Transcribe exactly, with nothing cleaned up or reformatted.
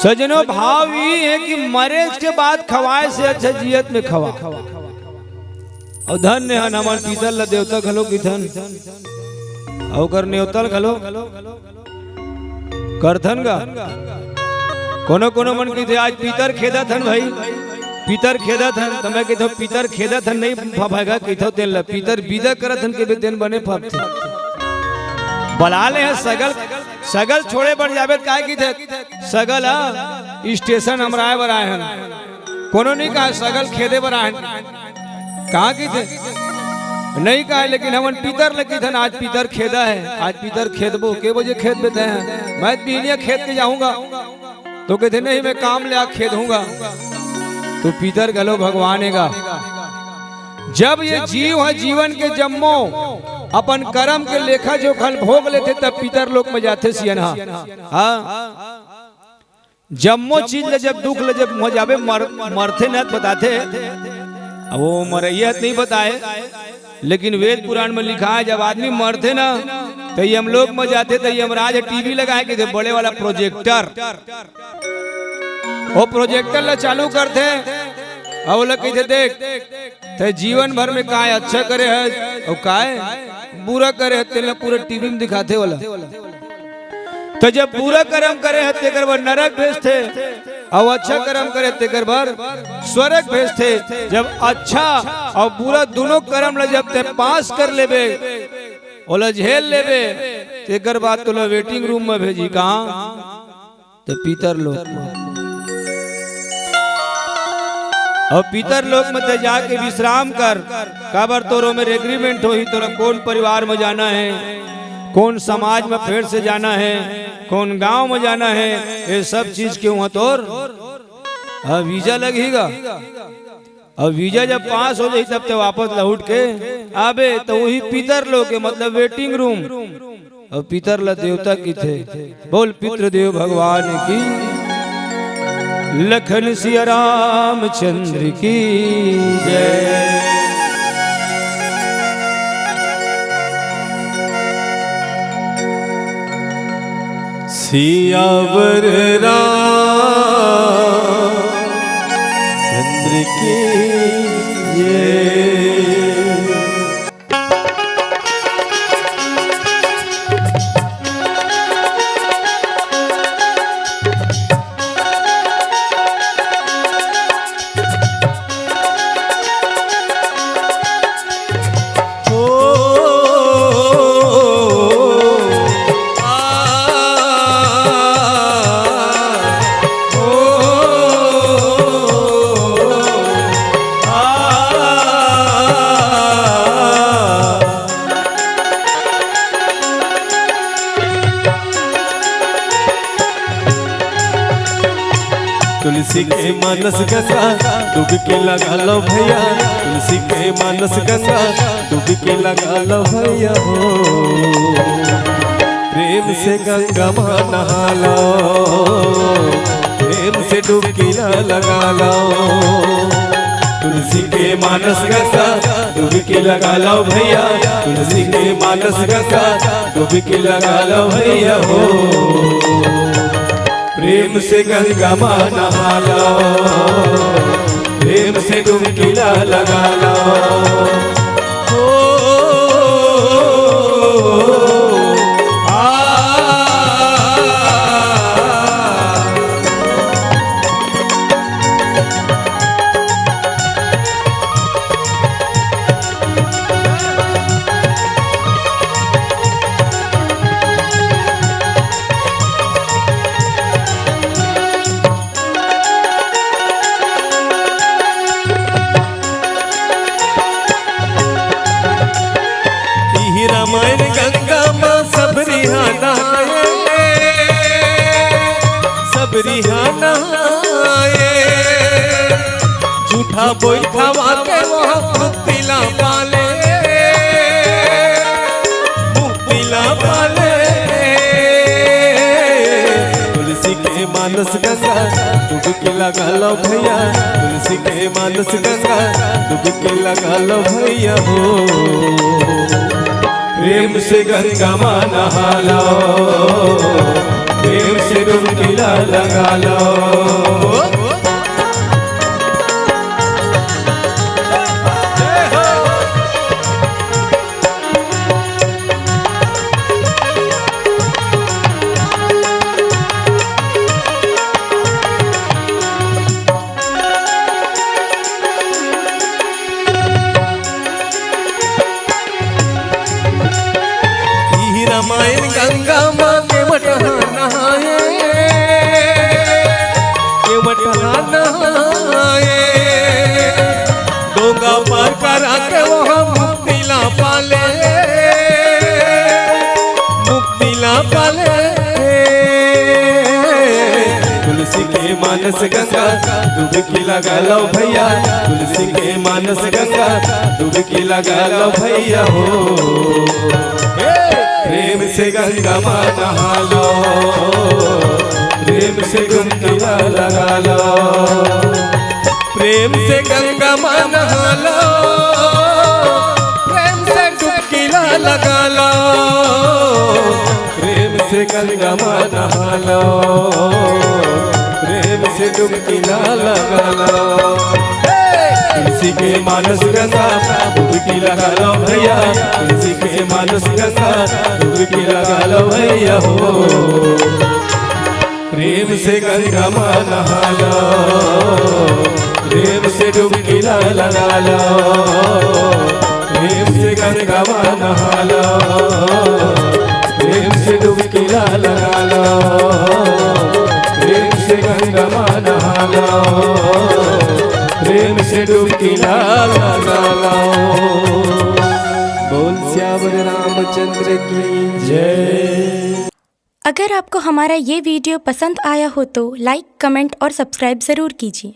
सजनो, भाव ये है कि मरे के बाद खवाए से अच्छा जियत में खवा। अउ धन्य हन हमन पीतर ल देवता घलो किथन, अउ ओकर नेवता ल घलो करथन गा। कोनो कोनो मन कहिथे, "आज पीतर खेदत हन भाई, पीतर खेदत हन।" त मैं कहिथंव, "पीतर खेदत हन नहीं फफाएगा," कहिथंव तेन ल, "पीतर बिदा करत हन," कहिबे तेन बने फफथे। बला ले हे सगल, सगल छोड़े बर जाबे त काय कहिथे, "सगल ह स्टेशन हमराए बर आए हन।" कोनो नहीं कहा, "सगल खेदे बर आए हन।" कहाँ कहिथे? नहीं कहा, लेकिन हमन पीतर ल कहिथन, "आज पीतर खेदा है, आज पीतर खेदबो।" "के बजे खेदबे तैं?" "मैं तो बिहनिया खेद के जाहूंगा।" तो कहिथे, "नहीं, मैं काम ले आ खेदहूंगा।" तो पीतर घलो भगवान हे गा। जब ये जीव ह जीवन के जम्मो अपन करम के लेखा जोखा ल भोग लेथे, तब पीतर लोक में जाथे सियन ह। हाँ। जम्मो चीज ले जब दुख ले जब हो जाबे, मर-, मरथे न त बताथे। अब वो मरइया त नहीं बताए, लेकिन वेद पुराण में लिखा है, जब आदमी मरथे ना, त यमलोक में जाथे, त यमराज टीवी लगाए के बड़े वाला प्रोजेक्टर, वो प्रोजेक्टर ला चालू करथे, अउ ओला कहिथे, "देख, तैं जीवन भर में काय अच्छा करे हस अउ काय बुरा करे हस, तेला पूरा टीवी में दिखाथे ओला।" त जब बुरा करम करे हे, तेकर बर नरक भेजथे, अउ अच्छा करम करे, तेकर बर स्वर्ग भेजथे। जब अच्छा अउ बुरा दुनों करम ला जब तैं पास कर लेबे, ओला झेल लेबे, तेकर बाद तोला वेटिंग रूम में भेजी। कहाँ? त पीतर लोक में। अउ पीतर लोक में तैं जाके विश्राम कर, काबर तोर ओमेर एग्रीमेंट होही, तोला कोन परिवार में जाना हे, कोन समाज में फेर से जाना हे, कोन गांव में जाना हे, ये सब चीज के उहाँ तोर, हाँ, वीजा लगही गा। अउ वीजा जब पास हो जाही, तब तैं वापस लहुट के आबे, त उही पीतर लोक हे, मतलब वेटिंग रूम। अउ पीतर ला देवता कहिथे। बोल पितृदेव भगवान की, लखन सिया रामचंद्र की जय। सियावर रामचंद्र की जय। तुलसी के मानस गंगा डुबकी लगा लो भैया, तुलसी के मानस गंगा डुबकी लगा लो भैया हो। प्रेम से गंगा माँ नहा लो, प्रेम से डुबकी ना लगा लो। तुलसी के मानस गंगा डुबकी लगा लो भैया, तुलसी के मानस गंगा डुबकी लगा लो भैया हो। प्रेम से गंगा माँ नहा लो, प्रेम से डुबकी ला लगा लो। ओ, आ, इही रामायण गंगा माँ सबरी हा नहाए, सबरी हा नहाए। झूठा बोइठावा के वो मुक्ति ला पाले, मुक्ति ला पाले। तुलसी के मानस गंगा डुबकी लगा लो भैया, तुलसी के मानस गंगा डुबकी लगा लो भैया हो। प्रेम से गंगा माँ नहा लो, प्रेम से डुबकी ला लगा लो। इही रामायण गंगा माँ के मटहा नहाए, के मटहा नहाए। डोंगा पार करा के वहाँ मुक्ति ला पाले, मुक्ति ला पाले। तुलसी के मानस गंगा डुबकी लगा लो भैया, तुलसी के मानस गंगा डुबकी लगा लो भैया हो। प्रेम से गंगा माँ नहा लो, प्रेम से डुबकी ला लगा लो। प्रेम से गंगा माँ नहा लो, प्रेम से डुबकी ला लगा लो। प्रेम से गंगा माँ नहा लो, प्रेम से डुबकी ला लगा लो। तुलसी के मानस गंगा डुबकी लगा लो भैया, तुलसी के मानस गंगा डुबकी लगा लो भैया हो। प्रेम से गंगा माँ नहा लो, प्रेम से डुबकी ला लगा लो। प्रेम से गंगा माँ नहा लो, प्रेम से डुबकी ला लगा लो। प्रेम से गंगा माँ नहा लो, प्रेम से डुबकी ला लगा लो। बोल सियावर रामचंद्र की जय। अगर आपको हमारा ये वीडियो पसंद आया हो तो लाइक, कमेंट और सब्सक्राइब ज़रूर कीजिए।